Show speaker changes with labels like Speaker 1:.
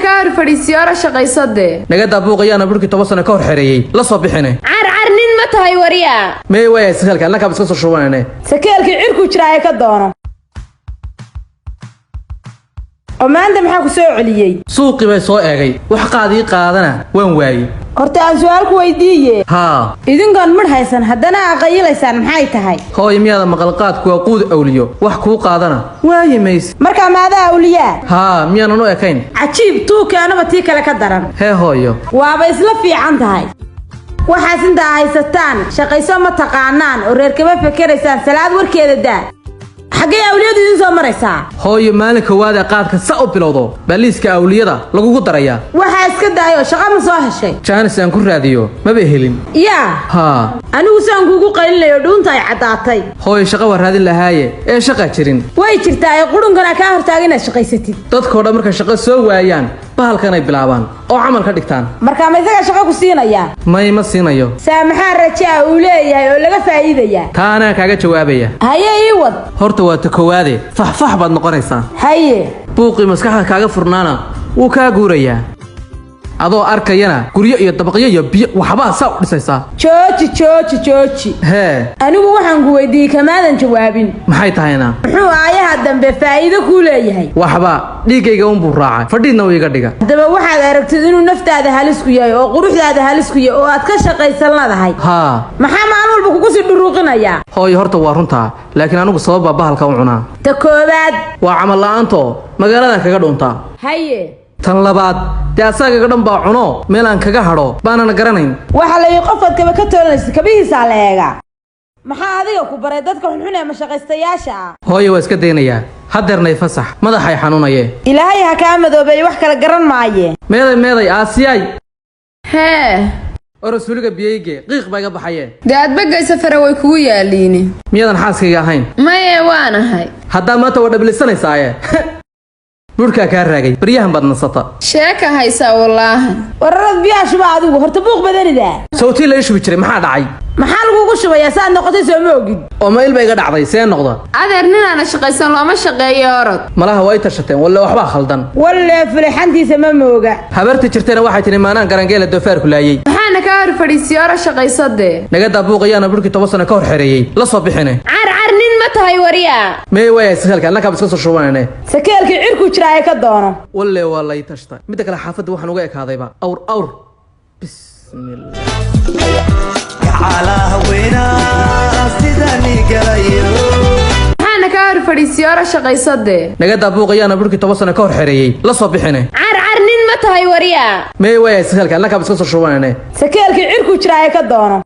Speaker 1: Kaa hor fadhiisiyo ora shaqaysadee?
Speaker 2: Naga daabuuqayaana burkii 10 sano ka hor xereeyey la soo bixine.
Speaker 1: Car car, nin ma tahay waryaa?
Speaker 2: Mee waaya sakeelka, annakaaba iska soo shubanayne.
Speaker 3: Sakeelkii cirku jiraaye ka doono. Oo maanta maxaa ku soo celiyey?
Speaker 2: Suuqii bay soo eegay, wax qaadii qaadana waan waayey.
Speaker 3: Horta aan su-aal ku weydiiye.
Speaker 2: Haa.
Speaker 3: Idinkoon midh haysan haddana aa qayilaysaan, maxay tahay?
Speaker 2: Hooy, miyaada maqalqaadku waa quud awliyo, wax kuu qaadana waayi mayse.
Speaker 3: Markaa maadaa awliyaa?
Speaker 2: Haa, miyaanan u ekayn?
Speaker 3: Cajiib, tuu keenaba tii kale ka daran.
Speaker 2: Hee hooyo.
Speaker 3: Waaba isla fiican tahay waxaas intaa haysataan. Shaqayso ma taqaanaan oo reer kama fekeraysaan. Salaad warkeeda daa, xaggee awliyadu idiin soo maraysaa?
Speaker 2: Hooyo, maalin koowaad ee qaadka sa u bilowdo baa liiska awliyada lagugu darayaa.
Speaker 3: Waxaa iska daayoo shaqa ma soo heshay?
Speaker 2: Jaanis aan ku raadiyo maba helin.
Speaker 3: Yaa?
Speaker 2: Haa.
Speaker 3: Anigu saan kuugu qaylinayo dhuunta ay caddaatay.
Speaker 2: Hooyo, shaqa waa raadin lahaaye ee shaqaa jirin.
Speaker 3: Way jirtaa ee qurunkana kaa hortaaga inaad shaqaysatid.
Speaker 2: Dadkoo dhan markay shaqo soo waayaan bahalkanay bilaabaan oo camal ka dhigtaan.
Speaker 3: Markaa ma isagaa shaqo ku siinayaa?
Speaker 2: May, ma siinayo.
Speaker 3: Saa maxaa rajaa uu leeyahay oo laga faa'iidayaa?
Speaker 2: Taa anaa kaaga jawaabaya.
Speaker 3: Haye, ii wad.
Speaker 2: Horta waa ta koowaade, faxfax baad noqonaysaa.
Speaker 3: Haye.
Speaker 2: Buuqii maskaxda kaaga furnaana wuu kaa guurayaa, adoo arkayana guryo iyo dabaqyo iyo biyo waxbaa saa u dhisaysaa.
Speaker 3: Jooji, jooji, jooji.
Speaker 2: Hee.
Speaker 3: Anigu waxaan ku weydiiyey kamaadan jawaabin.
Speaker 2: Maxay tahayna?
Speaker 3: Muxuu aayaha dambe faa'iido kuu leeyahay?
Speaker 2: Waxba, dhiiggayga unbuu raacay, fadhiidna wuu iga dhiga.
Speaker 3: Haddaba waxaad aragtid inuu naftaada halis ku yahay oo quruxdaada halis ku yahay oo aad ka shaqaysan ladahay.
Speaker 2: Haa.
Speaker 3: Maxaa maalin walba kugu sii dhuruuqinayaa?
Speaker 2: Hooyo, horta waa runtaa, laakiin anigu sabab baa bahalka u cunaa.
Speaker 3: Ta koowaad?
Speaker 2: Waa camal la'aanto magaaladan kaga dhuuntaa.
Speaker 3: Haye.
Speaker 2: Tan labaad, dee asagaga dhan baa cuno, meel aan kaga hadho baanan garanayn.
Speaker 3: Waxaa la yii qofaad kaba ka toolanaysa kabihiisaa la eegaa. Maxaa adiga ku baray dadka xunxun ee mashaqaystayaasha ah?
Speaker 2: Hooyo, waa iska daynayaa haddeernay, fasax madaxay xanuunaye.
Speaker 3: Ilaahay ha kaa madoobeeye, wax kala garan maaye.
Speaker 2: Meeday, meeday, Aasiyaay?
Speaker 1: Hee.
Speaker 2: Orasuuliga biyeyge, qiiq baa iga baxaye.
Speaker 1: Dee aadba geysa, fara way kugu yaaliine.
Speaker 2: Miyaadan xaaskayga ahayn?
Speaker 1: Maye, waanahay.
Speaker 2: Haddaa maanta waa dhablisanaysaye, burhkaa kaa raagay, baryahan baad nasata.
Speaker 1: Sheeka haysaa wallaahi.
Speaker 3: Wararad biyaha shuba adigu horta, buuq badanida.
Speaker 2: Sawtii la ii shubi jiray, maxaa dhacay?
Speaker 3: Maxaa lagugu shubayaa? Saaad noqotay soo ma ogid?
Speaker 2: Oo ma il ba iga dhacday? See noqda?
Speaker 1: Adeer, ninaana shaqaysan looma shaqeeyo, orod.
Speaker 2: Malaha waa i tashateen, walle waxbaa khaldan.
Speaker 3: Walle fulixantiisa ma mooga.
Speaker 2: Habartii jirtayna waxay tihi maanaan garangeela doofaarku laayey.
Speaker 1: Maxaana kaa hor fadhiisiyo ora shaqaysadee?
Speaker 2: Naga daabuuqayaana burkii 10 sano ka hor xereeyey la soo bixine.
Speaker 1: Car car, nin ma tahay waryaa?
Speaker 2: Mee waaya sakeelka, annakaaba iska soo shubanayne.
Speaker 3: Sakeelkii cirku jiraaye ka doono.
Speaker 2: Walle waa lay tashta. Midda kale, xaafadda waxaan uga ekaadayba awr awr, bismillah.
Speaker 1: Maxaana kaa hor fadhiisiyo ora shaqaysadee?
Speaker 2: Naga daabuuqayaana burkii 10 sano ka hor xereeyey la soo bixine.
Speaker 1: Car car, nin ma tahay waryaa?
Speaker 2: Mee waaya sakeelka, annakaaba iska soo shubanayne.
Speaker 3: Sakeelkii cirku jiraaye ka doono.